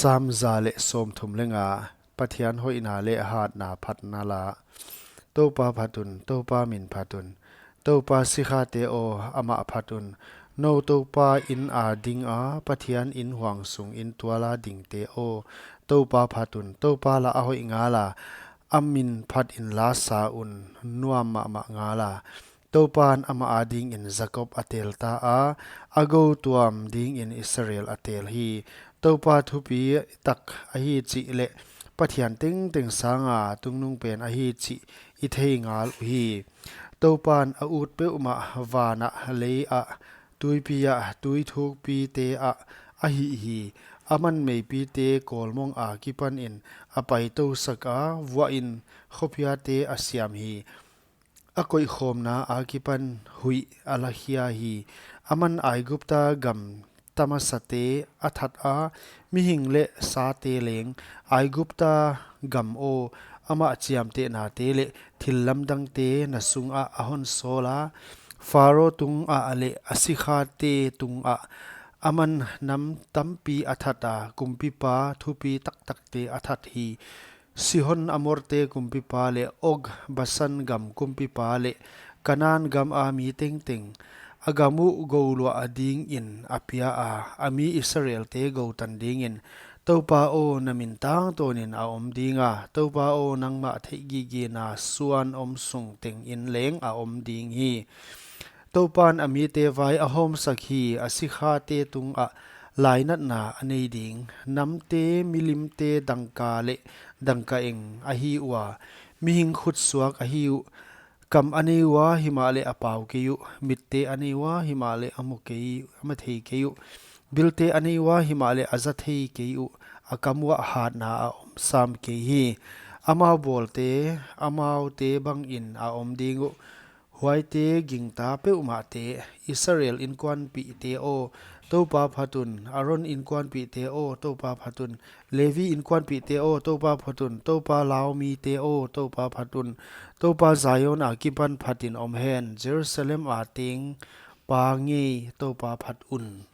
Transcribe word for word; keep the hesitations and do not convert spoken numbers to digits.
Tam za leh sawmthum leh nga. Pathian hoihna leh hatna phatna la. Toupa phat un, Toupa min phat un. Toupa sikhate aw, amah phat un. Nou Toupa in a dinga, Pathian in huang sungin tuala dingte aw, Toupa phat un. Toupa la a hoih ngala, a min phat inla sa un, nuam mahmah ngala. Toupan amah adingin Jakob a telta a, a gou tuam dingin Israel a tel hi. Toupa thupi tak ahi chih leh Pathian tengteng sanga tungnungpen ahi chih i thei ngal uhi. Toupan a ut peuhmah vanah, leiah, tuipi ah, tui thukpite ah a hih hi. Aman meipite kawlmong akipanin a paitousak a, vuahin khophiate a siam hi. A koihkhawmna akipan huih a lakhia hi. Aman Aigupta gam tamasate a that a, mihing leh sate leng. Aigupta gam aw, amah chiamtehnate leh thillamdangte na sungah a hon sawla, Pharo tungah leh a sikhate tungah. Aman nam tampi a that a, kumpipa thupi taktakte a that hi. Sihon Amorte kumpipa leh Og Basan gam kumpipa leh Kanan gama mi tengteng. A gam uh gouluah dingin a pia a, a mi Israelte goutan dingin. Toupa aw, na min tangtawnin a om dinga, Toupa aw, nangmah theihgigena suan om sung tengin leng a om ding hi. Toupan a mite vai a hawmsak hi, a sikhate tungah lainatna a nei ding. Namte milimte dangka leh dangkaeng ahi ua, mihing khutsuak ahi uh. Kam a nei ua, himahleh a pau kei uh. Mitte a nei ua, himahleh a mu kei, a mu thei kei uh. Bilte a nei ua, himahleh a za thei kei uh. A kam uah hatna a om sam kei hi. Amau bawlte, amaute bangin a om ding uh. Huaite gingta peuhmahte, Israel inkuanpihte aw, Toupa phat un. Aron inkuanpihte aw, Toupa phat un. Levi inkuanpihte aw, Toupa phat un. Toupa laumite aw, Toupa phat un. Toupa Zion akipan phatin om hen, Jerusalem a tengpa ngei, Toupa phat un.